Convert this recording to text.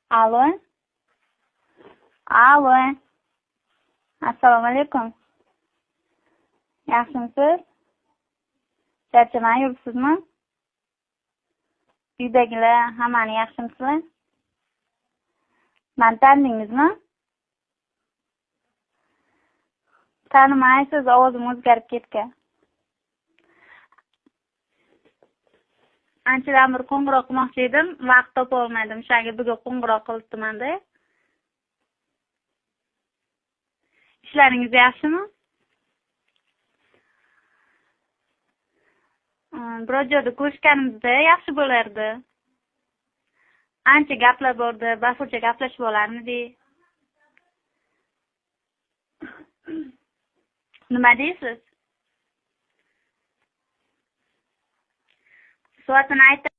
Allo. Allo. Assalomu alaykum. Yaxshimisiz? Charchamay yuribsizmi? Uydagilar hammani yaxshimisizlar? Mani tanidingizmi? Tanimaysiz, ovozim o'zgarib ketgan. Anchadan beri qo'ng'iroq qilmoqchi edim, vaqt topa olmadim. O'shanga bugun qo'ng'iroq qilibdiman-da. Ishlaringiz yaxshimi? Biror joyda ko'rishganimizda yaxshi bo'lardi. Ancha gaplar bordi, bafurja gaplashib olarmidik. Nima deysiz? Soatini aytib